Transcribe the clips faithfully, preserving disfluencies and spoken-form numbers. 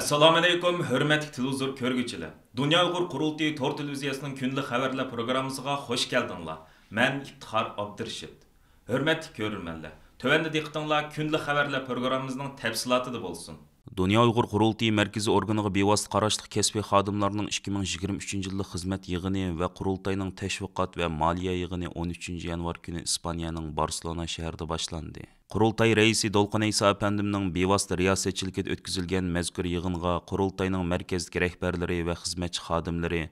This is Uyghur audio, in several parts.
ئەسسالامۇئەلەيكۇم، ھۆرمەتلىك تېلېۋىزور كۆرگۈچىلەر! دۇنيا ئۇيغۇر قۇرۇلتىيى تور تېلېۋىزىيەسىنىڭ كۈندىلىك خەۋەرلەر پروگراممىسىغا خۇش كەلدىڭلار. مەن ئىپتىخار ئابدۇرېشىت. ھۆرمەتلىك كۆرۈرمەنلەر، تۆۋەندە دىققىتىڭلار كۈندىلىك خەۋەرلەر پروگراممىمىزنىڭ تەپسىلاتىدا بولسۇن. دۇنيا ئۇيغۇر قۇرۇلتىيى مەركىزىي ئورگىنىغا بىۋاسىتە قاراشلىق كەسپىي خادىملارنىڭ ئىككى مىڭ يىگىرمە ئۈچىنچى يىللىق خىزمەت يىغىنى ۋە قۇرۇلتاينىڭ تەشۋىقات ۋە مالىيە يىغىنى ئون ئۈچىنچى يانۋار كۈنى ئىسپانىيەنىڭ بارسېلونا شەھىرىدە باشلاندى. قۇرۇلتاي رەئىسى دولقۇن ئەيسا ئەپەندىمنىڭ بىۋاسىتە رىياسەتچىلىكىدە ئۆتكۈزۈلگەن مەزكۇر يىغىنغا قۇرۇلتاينىڭ مەركەزدىكى رەھبەرلىرى ۋە خىزمەتچى خادىملىرى،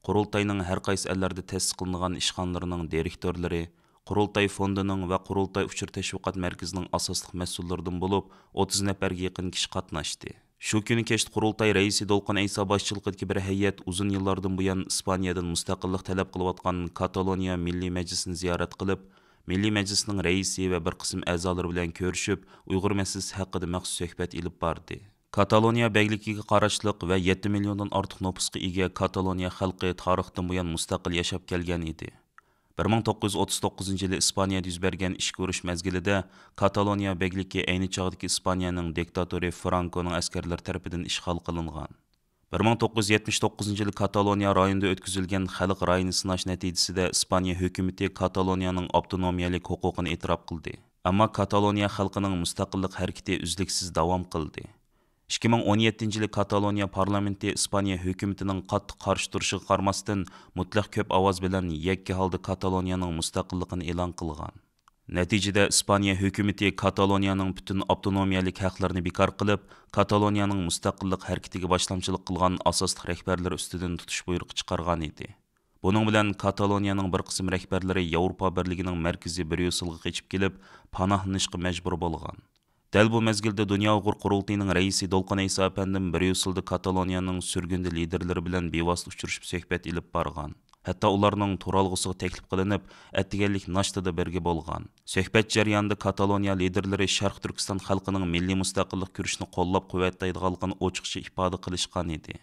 قۇرۇلتاينىڭ ھەر قايسى ئەللەردە تەسىس قىلىنغان ئىشخانىلىرىنىڭ دىرېكتورلىرى، قۇرۇلتاي فوندىنىڭ ۋە قۇرۇلتاي ئۇچۇر تەشۋىقات مەركىزىنىڭ ئاساسلىق مەسئۇللىرىدىن بولۇپ، ئوتتۇز نەپەرگە يېقىن كىشى قاتناشتى. شۇ كۈنى كەچتە قۇرۇلتاي رەئىسى دولقۇن ئەيسا باشچىلىقىدىكى بىر ھەيئەت ئۇزۇن يىللاردىن بۇيان ئىسپانىيەدىن مۇستەقىللىق تەلەپ قىلىۋاتقان كاتالونىيە مىللىي مەجلىسىنى زىيارەت قىلىپ، مىللىي مەجلىسنىڭ رەئىسى ۋە بىر قىسىم ئەزالىرى بىلەن كۆرۈشۈپ، ئۇيغۇر مەسىلىسى ھەققىدە مەخسۇس سۆھبەت ئېلىپ باردى. كاتالونىيە بەگلىكىگە قاراشلىق ۋە يەتتە مىليوندىن ئارتۇق نوپۇسقا ئىگە كاتالونىيە خەلقى تارىختىن بۇيان مۇستەقىل ياشاپ كەلگەن ئىدى. بىر مىڭ توققۇز يۈز ئوتتۇز توققۇزىنچى يىلى ئىسپانىيەدە يۈز بەرگەن ئىچكى ئۇرۇش مەزگىلىدە كاتالونىيە بەگلىكى ئەينى چاغدىكى ئىسپانىيەنىڭ دىكتاتورى فرانكونىڭ ئەسكەرلىرى تەرىپىدىن ئىشغال قىلىنغان. بىر مىڭ توققۇز يۈز يەتمىش توققۇزىنچى يىلى كاتالونىيە رايونىدا ئۆتكۈزۈلگەن خەلق رايىنى سىناش نەتىجىسىدە ئىسپانىيە ھۆكۈمىتى كاتالونىيەنىڭ ئاپتونومىيەلىك ھوقۇقىنى ئېتىراپ قىلدى. ئەمما كاتالونىيە خەلقىنىڭ مۇستەقىللىق ھەرىكىتى ئۈزلۈكسىز داۋام قىلدى. ئىككى مىڭ ئون يەتتىنچى يىلى كاتالونىيە پارلامېنتى ئىسپانىيە ھۆكۈمىتىنىڭ قاتتىق قارشى تۇرۇشىغا قارىماستىن، مۇتلەق كۆپ ئاۋاز بىلەن يەككە ھالدا كاتالونىيەنىڭ مۇستەقىللىقىنى ئېلان قىلغان. نەتىجىدە، ئىسپانىيە ھۆكۈمىتى كاتالونىيەنىڭ پۈتۈن ئاپتونومىيەلىك ھەقلىرىنى بىكار قىلىپ، كاتالونىيەنىڭ مۇستەقىللىق ھەرىكىتىگە باشلامچىلىق قىلغان ئاساسلىق رەھبەرلىرى ئۈستىدىن تۇتۇش بۇيرۇقى چىقارغان ئىدى. بۇنىڭ بىلەن كاتالونىيەنىڭ بىر قىسىم رەھبەرلىرى ياۋروپا بىرلىكىنىڭ مەركىزى بريۇسسېلغا قېچىپ كېلىپ، پاناھلىنىشقا مەجبۇر بولغان. دەل بۇ مەزگىلدە دۇنيا ئۇيغۇر قۇرۇلتىيىنىڭ رەئىسى دولقۇن ئەيسا ئەپەندىم بريۇسسېلدا كاتالونىيەنىڭ سۈرگۈندە لىدېرلىرى بىلەن بىۋاسىتە ئۇچرىشىپ سۆھبەت ئېلىپ بارغان. ھەتتا ئۇلارنىڭ تۇرالغۇسىغا تەكلىپ قىلىنىپ، ئەتىگەنلىك ناشتىدا بىرگە بولغان. سۆھبەت جەريانىدا كاتالونىيە لىدېرلىرى شەرقىي تۈركىستان خەلقىنىڭ مىللىي مۇستەقىللىق كۈرىشىنى قوللاپ قۇۋۋەتلەيدىغانلىقىنى ئوچۇقچە ئىپادە قىلىشقان ئىدى.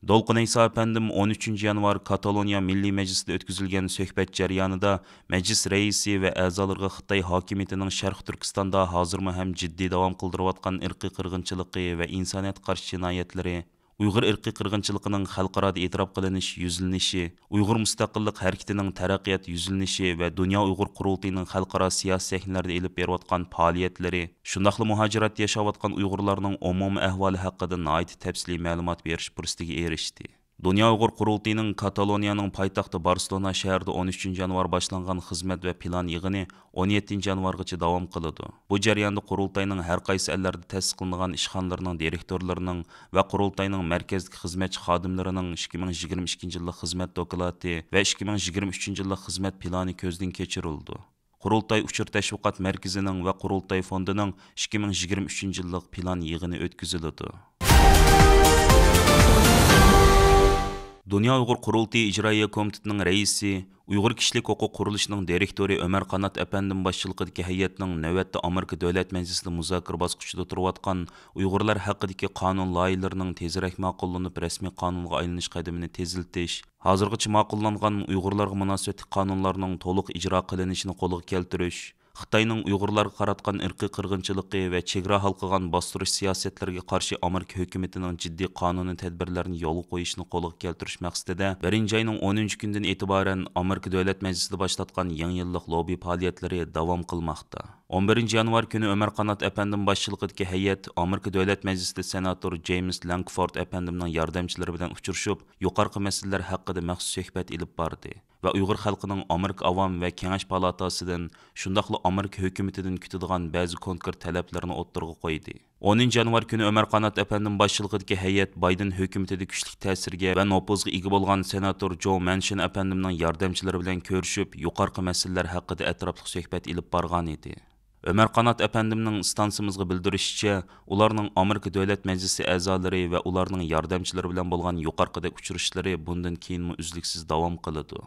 دولقۇن ئەيسا ئەپەندىم ئون ئۈچىنچى يانۋار كاتالونىيە مىللىي مەجلىسىدە ئۆتكۈزۈلگەن سۆھبەت جەريانىدا مەجلىس رەئىسى ۋە ئەزالىرىغا خىتاي ھاكىمىيىتىنىڭ شەرقىي تۈركىستاندا ھازىرمۇ ھەم جىددىي داۋام قىلدۇرۇۋاتقان ئىرقىي قىرغىنچىلىقى ۋە ئىنسانىيەتكە قارشى جىنايەتلىرى، ئۇيغۇر ئىرقىي قىرغىنچىلىقىنىڭ خەلقئارادا ئېتىراپ قىلىنىش يۈزلىنىشى، ئۇيغۇر مۇستەقىللىق ھەرىكىتىنىڭ تەرەققىيات يۈزلىنىشى ۋە دۇنيا ئۇيغۇر قۇرۇلتىيىنىڭ خەلقئارا سىياسىي سەھنىلەردە ئېلىپ بېرىۋاتقان پائالىيەتلىرى، شۇنداقلا مۇھاجىرەتتە ياشاۋاتقان ئۇيغۇرلارنىڭ ئومۇمىي ئەھۋالى ھەققىدە ناھايىتى تەپسىلىي مەلۇمات بېرىش پۇرسىتىگە ئېرىشتى. دۇنيا ئۇيغۇر قۇرۇلتىيىنىڭ كاتالونىيەنىڭ پايتەختى بارسېلونا شەھىرىدە ئون ئۈچىنچى يانۋار باشلانغان خىزمەت ۋە پىلان يىغىنى ئون يەتتىنچى يانۋارغىچە داۋام قىلىدۇ. بۇ جەرياندا قۇرۇلتاينىڭ ھەر قايسى ئەللەردە تەسىس قىلىنغان ئىشخانىلىرىنىڭ دىرېكتورلىرىنىڭ ۋە قۇرۇلتاينىڭ مەركەزدىكى خىزمەتچى خادىملىرىنىڭ ئىككى مىڭ يىگىرمە ئىككىنچى يىللىق خىزمەت دوكلاتى ۋە ئىككى مىڭ يىگىرمە ئۈچىنچى يىللىق خىزمەت پىلانى كۆزدىن كەچۈرۈلىدۇ. قۇرۇلتاي ئۇچۇر تەشۋىقات مەركىزىنىڭ ۋە قۇرۇلتاي فوندىنىڭ ئىككى مىڭ يىگىرمە ئۈچىنچى يىللىق پىلان يىغىنى ئۆتكۈزۈلىدۇ. دۇنيا ئۇيغۇر قۇرۇلتىيى ئىجرائىيە كومىتېتىنىڭ رەئىسى، ئۇيغۇر كىشىلىك ھوقۇق قۇرۇلۇشىنىڭ دىرېكتورى ئۆمەر قانات ئەپەندىم باشچىلىقىدىكى ھەيئەتنىڭ نۆۋەتتە ئامېرىكا دۆلەت مەجلىسىدە مۇزاكىرە باسقۇچىدا تۇرۇۋاتقان ئۇيغۇرلار ھەققىدىكى قانۇن لايىھىلىرىنىڭ تېزرەك ماقۇللىنىپ، رەسمىي قانۇنغا ئايلىنىش قەدىمىنى تېزلىتىش، ھازىرغىچە ماقۇللانغان ئۇيغۇرلارغا مۇناسىۋەتلىك قانۇنلارنىڭ تولۇق ئىجرا قىلىنىشىنى قولغا كەلتۈرۈش، خىتاينىڭ ئۇيغۇرلارغا قاراتقان ئىرقىي قىرغىنچىلىقى ۋە چېگرا ھالقىغان باستۇرۇش سىياسەتلىرىگە قارشى ئامېرىكا ھۆكۈمىتىنىڭ جىددىي قانۇنىي تەدبىرلەرنى يولغا قويۇشىنى قولغا كەلتۈرۈش مەقسىتىدە، بىرىنچى ئاينىڭ ئونىنچى كۈنىدىن ئېتىبارەن ئامېرىكا دۆلەت مەجلىسىدە باشلاتقان يېڭى يىللىق لوببى پائالىيەتلىرى داۋام قىلماقتا. ئون بىرىنچى يانۋار كۈنى ئۆمەر قانات ئەپەندىم باشچىلىقىدىكى ھەيئەت ئامېرىكا دۆلەت مەجلىسىدە سېناتور جېيمىس لانگفورد ئەپەندىمنىڭ ياردەمچىلىرى بىلەن ئۇچرىشىپ، يۇقىرىقى مەسىلىلەر ھەققىدە مەخسۇس سۆھبەت ئېلىپ باردى ۋە ئۇيغۇر خەلقىنىڭ ئامېرىكا ئاۋام ۋە كېڭەش پالاتاسىدىن، شۇنداقلا ئامېرىكا ھۆكۈمىتىدىن كۈتىدىغان بەزى كونكرېت تەلەپلىرىنى ئوتتۇرىغا قويدى. ئونىنچى يانۋار كۈنى ئۆمەر قانات ئەپەندىم باشچىلىقىدىكى ھەيئەت بايدېن ھۆكۈمىتىدە كۈچلۈك تەسىرگە ۋە نوپۇزغا ئىگە بولغان سېناتور جو مانشىن ئەپەندىمنىڭ ياردەمچىلىرى بىلەن كۆرۈشۈپ، يۇقىرىقى مەسىلىلەر ھەققىدە ئەتراپلىق سۆھبەت ئېلىپ بارغانىدى. ئۆمەر قانات ئەپەندىمنىڭ ئىستانسىمىزغا بىلدۈرۈشىچە، ئۇلارنىڭ ئامېرىكا دۆلەت مەجلىسى ئەزالىرى ۋە ئۇلارنىڭ ياردەمچىلىرى بىلەن بولغان يۇقىرىقىدەك ئۇچرىشىشلىرى بۇندىن كېيىنمۇ ئۈزلۈكسىز داۋام قىلىدۇ.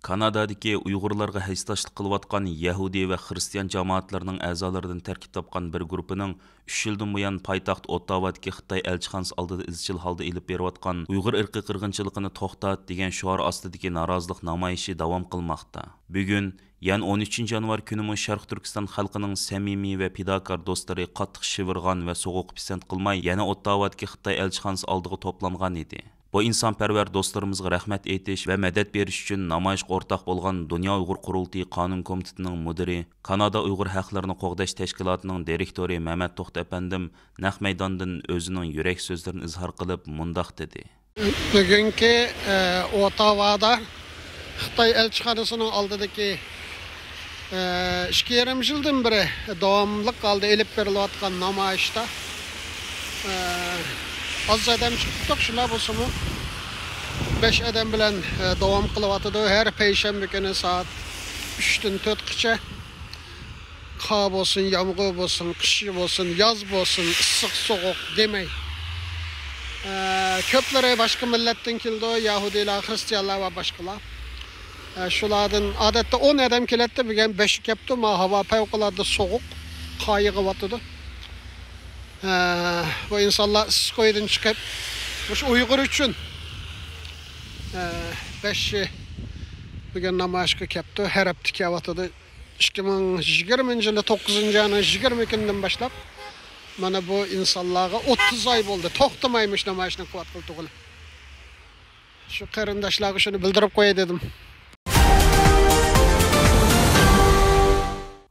كانادادىكى ئۇيغۇرلارغا ھەيسداشلىق قىلىۋاتقان يەھۇدىي ۋە خىرىستىيان جامائەتلىرىنىڭ ئەزالىرىدىن تەركىب تاپقان بىر گۇرۇپپىنىڭ ئۈچ يىلدىن بۇيان پايتەخت ئوتتاۋادىكى خىتاي ئەلچىخانىسى ئالدىدا ئىزچىل ھالدا ئېلىپ بېرىۋاتقان «ئۇيغۇر ئىرقىي قىرغىنچىلىقىنى توختات» دېگەن شوئار ئاستىدىكى نارازىلىق نامايىشى داۋام قىلماقتا. بۈگۈن، يەنى ئون ئۈچىنچى يانۋار كۈنىمۇ شەرقىي تۈركىستان خەلقىنىڭ سەمىمىي ۋە پىداكار دوستلىرى قاتتىق شىۋىرغان ۋە سوغۇققا پىسەنت قىلماي، يەنە ئوتتاۋادىكى خىتاي ئەلچىخانىسى ئالدىغا توپلانغان ئىدى. بۇ ئىنسانپەرۋەر دوستلىرىمىزغا رەھمەت ئېيتىش ۋە مەدەت بېرىش ئۈچۈن نامايىشقا ئورتاق بولغان دۇنيا ئۇيغۇر قۇرۇلتىيى قانۇن كومىتېتىنىڭ مۇدىرى، كانادا ئۇيغۇر ھەقلىرىنى قوغداش تەشكىلاتىنىڭ دىرېكتورى مەمەت توختى ئەپەندىم نەق مەيداندىن ئۆزىنىڭ يۈرەك سۆزلىرىنى ئىزھار قىلىپ مۇنداق دېدى. بۈگۈنكى، ئە، ئوتاۋادا خىتاي ئەلچىخانىسىنىڭ ئالدىدىكى، ئە، ئىككى يېرىم يىلدىن بېرى داۋاملىق ھالدا ئېلىپ بېرىلىۋاتقان نامايىشتا، ئە، ئاز ئادەم چىقىپتۇق، شۇنداق بولسىمۇ بەش ئادەم بىلەن، ئە، داۋام قىلىۋاتىدۇ. ھەر پەيشەنبە كۈنى سائەت ئۈچتىن تۆتكىچە. قار بولسۇن، يامغۇر بولسۇن، قىش بولسۇن، ياز بولسۇن، ئىسسىق، سوغۇق دېمەي. ئە، كۆپلىرى باشقا مىللەتتىن كېلىدۇ، يەھۇدىيلار، خىرىستىيانلار ۋە باشقىلار. ئە، شۇلاردىن ئادەتتە ئون ئادەم كېلەتتى، بۈگۈن بەشلا كەپتۇ. ما ھاۋا پەۋقۇلئاددە سوغۇق، قار يېغىۋاتىدۇ. ئە، بۇ ئىنسانلار ئىسسىقكويدىن چىقىپ، مۇشۇ ئۇيغۇر ئۈچۈن، ئە، بەشى بۈگۈن نامايىشقا كەپتۇ، ھەر ھەپتە كېلىۋاتىدۇ. ئىككى مىڭ يىگىرمىنچى يىلى توققۇزىنچى ئاينىڭ يىگىرمە كۈنىدىن باشلاپ، مانا بۇ ئىنسانلارغا ئوتتۇز ئاي بولدى، توختىماي مۇشۇ نامايىشنى قىلىۋاتقىلى تۇرغىلى. شۇ قېرىنداشلارغا شۇنى بىلدۈرۈپ قوياي دېدىم.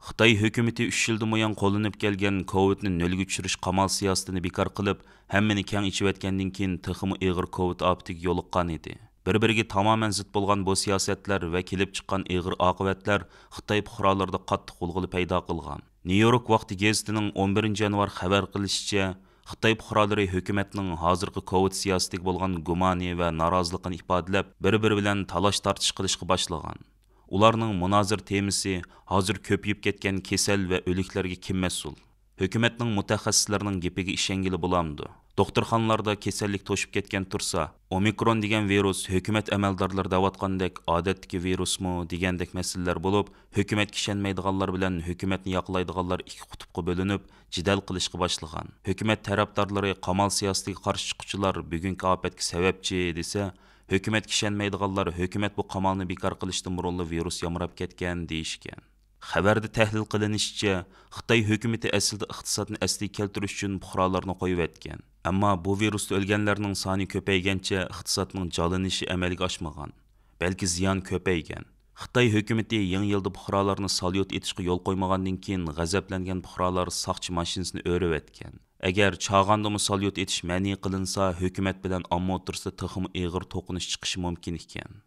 خىتاي ھۆكۈمىتى ئۈچ يىلدىن بۇيان قوللىنىپ كەلگەن كوۋىدنى نۆلگە چۈشۈرۈش قامال سىياسىتىنى بىكار قىلىپ، ھەممىنى كەڭ ئېچىۋەتكەندىن كېيىن، تېخىمۇ ئېغىر كوۋىد ئاپىتىگە يولۇققان ئىدى. بىر-بىرىگە تامامەن زىت بولغان بۇ سىياسەتلەر ۋە كېلىپ چىققان ئېغىر ئاقىۋەتلەر خىتاي پۇقرالىرىدا قاتتىق غۇلغۇلا پەيدا قىلغان. نيۇ يورك ۋاقتى گېزىتىنىڭ ئون بىرىنچى يانۋار خەۋەر قىلىشىچە، خىتاي پۇقرالىرى ھۆكۈمەتنىڭ ھازىرقى كوۋىد سىياسىتىگە بولغان گۇمانى ۋە نارازىلىقىنى ئىپادىلەپ، بىر-بىرى بىلەن تالاش-تارتىش قىلىشقا باشلىغان. ئۇلارنىڭ مۇنازىرە تېمىسى ھازىر كۆپىيىپ كەتكەن كېسەل ۋە ئۆلۈكلەرگە كىم مەسئۇل؟ ھۆكۈمەتنىڭ مۇتەخەسسىسلىرىنىڭ گېپىگە ئىشەنگىلى بولامدۇ؟ دوختۇرخانىلاردا كېسەللىك توشۇپ كەتكەن تۇرسا، ئومىكرون دېگەن ۋىرۇس ھۆكۈمەت ئەمەلدارلىرى دەۋاتقاندەك ئادەتتىكى ۋىرۇسمۇ دېگەندەك مەسىلىلەر بولۇپ، ھۆكۈمەتكە ئىشەنمەيدىغانلار بىلەن ھۆكۈمەتنى ياقلايدىغانلار ئىككى قۇتۇپقا بۆلۈنۈپ، جېدەل قىلىشقا باشلىغان. ھۆكۈمەت تەرەپدارلىرى، قامال سىياسىتىگە قارشى چىققۇچىلار بۈگۈنكى ئاپەتكە سەۋەبچى دېسە، ھۆكۈمەتكە ئىشەنمەيدىغانلار ھۆكۈمەت بۇ قامالنى بىكار قىلىشتىن بۇرۇنلا ۋىرۇس يامراپ كەتكەن دېيىشكەن. خەۋەردە تەھلىل قىلىنىشىچە، خىتاي ھۆكۈمىتى ئەسلىدە ئىقتىسادنى ئەسلىگە كەلتۈرۈش ئۈچۈن پۇقرالارنى قويۇۋەتكەن. ئەمما بۇ ۋىرۇستا ئۆلگەنلەرنىڭ سانى كۆپەيگەنچە ئىقتىسادنىڭ جانلىنىشى ئەمەلگە ئاشمىغان، بەلكى زىيان كۆپەيگەن. خىتاي ھۆكۈمىتى يېڭى يىلدا پۇقرالارنى ساليۇت ئېتىشقا يول قويمىغاندىن كېيىن، غەزەپلەنگەن پۇقرالار ساقچى ماشىنىسىنى ئۆرۈۋەتكەن. ئەگەر چاغاندىمۇ ساليۇت ئېتىش مەنئى قىلىنسا، ھۆكۈمەت بىلەن ئامما ئوتتۇرىسىدا تېخىمۇ ئېغىر توقۇنۇش چىقىشى مۇمكىن ئىكەن.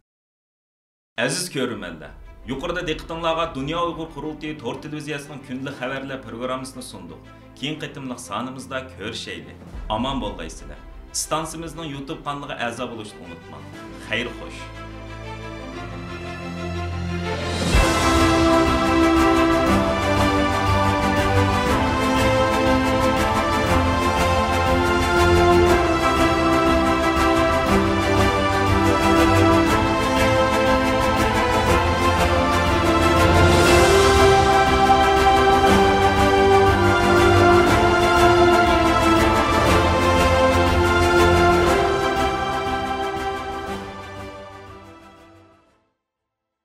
ئەزىز كۆرۈرمەنلەر، يۇقىرىدا دىققىتىڭلارغا دۇنيا ئۇيغۇر قۇرۇلتىيى تور تېلېۋىزىيەسىنىڭ كۈندىلىك خەۋەرلەر پروگراممىسىنى سۇندۇق. كېيىنكى قېتىملىق سانىمىزدا كۆرۈشەيلى. ئامان بولغايسىلەر. ئىستانسىمىزنىڭ يۇتۇب قانىلىغا ئەزا بولۇشنى ئۇنتۇماڭ. خەير خوش.